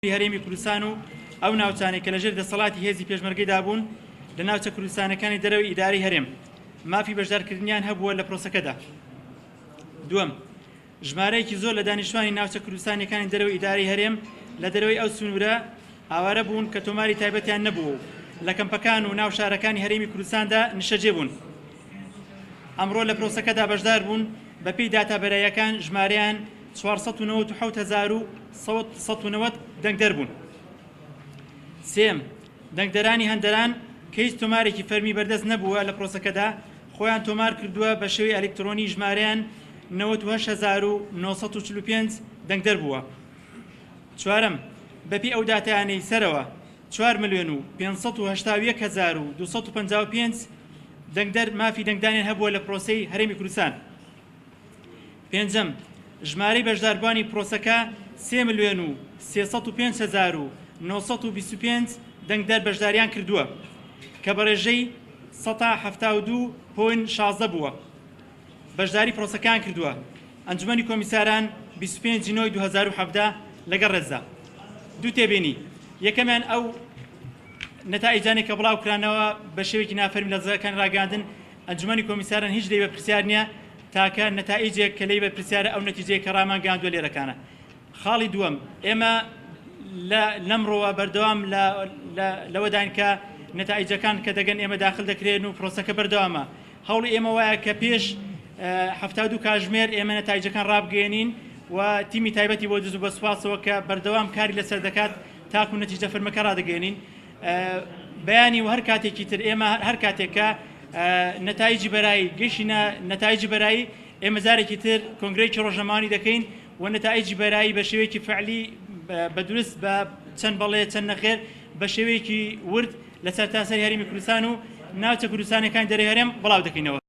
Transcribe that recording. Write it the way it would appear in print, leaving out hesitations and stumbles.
هەرێمی کوردستان و ئەو ناوچانەی کە لەژێر دەسەڵاتی هێزی پێشمەرگەیدا بوون لە ناوچە کوردستانەکانی دەرەوەی ئیدارەی هەرێم مافی بەشدارکردنیان هەبووە لە پرۆسەکەدا. دووەم، ژمارەیەکی زۆر لە دانیشتوانی ناوچە کوردستانیەکانی دەرەوەی ئیدارەی هەرێم لە دەرەوەی ئەو سنوورە ئاوارە بوون کە تۆماری تایبەتیان نەبووە و لە کەمپەکان و ناو شارەکانی هەرێمی کوردستاندا نیشتەجێ بوون ئەمڕۆ لە پرۆسەکەدا بەشدار بوون، بەپێی داتا بەراییەکان ژمارەیان 497,190 دەنگدەر بوون. سێیەم، دەنگدەرانی هەندەران کە هیچ تۆمارێکی فەرمی بەردەست نەبووە لە پرۆسەکەدا خۆیان تۆمار کردووە بە شێوەی ئەلیکترۆنی ژمارەیان 98945 دەنگدەر بووە. چوارەم، بەپێی ئەو داتایانەی سەرەوە 4,581,255 دەنگدەر مافی دەنگدانیان هەبووە لە پرۆسەی هەرێمی کوردستان. پێنجەم، ژمارەی بەشداربووانی پرۆسەکە 3,305,925 دەنگدەر بەشداریان کردووە کە بە ڕێژەی سەتا 72 point 16 بووە بەشداری پرۆسەکەیان کردووە. ئەنجومەنی کۆمیساران 25 ی نۆی 2017 لەگەڵ ڕێزدا. دوو تێبینی، یەکەمیان ئەو نەتائیجانەی کە بڵاوکرانەوە بە شێوەیەکی نافەرمی لە دەزگاکانی ڕاگەیاندن، ئەنجومەنی کۆمیساران هیچ لێی بەرپرسیار نییە، تاکە نەتائیجێک کە لێی بەرپرسیارە ئەو نەتیجەیە کە ڕامانگەیاندووە لێرەکانە. خاڵی دووەم، ئێمە لە لەمڕۆوە بەردەوام لە لەوەداین کە نەتائیجەکان کە دەگەن ئێمە داخل دەکرێن و پرۆسەکە بەردەوامە. هەوڵی ئێمە وایە کە پێش 72 کاژمێر ئێمە نەتائیجەکان ڕابگەیەنین و تیمی تایبەتی بۆ دروست بوو بە سوپاسەوە کە بەردەوام کاری لەسەر دەکات تاکو نەتیجە فەرمەکە ڕادەگەیەنین. بەیانی و هەر کاتێکی تر ئێمە هەر کاتێک کە نەتایجی بەرایی گەشتینە نەتایجی بەرایی ئێمە جارێکی تر کۆنگرەیەکی ڕۆژنامەوانی دەکەین و نەتایجی بەرایی بە شێوەیەکی فعلی بە دروست بە چەند بەڵێ چەند نەخێر بە شێوەیەکی ورد لە سەرتاسەری هەرێمی کوردستان و ناوچە کوردستانەکانی دەرەوەی هەرێم بڵاو دەکەینەوە.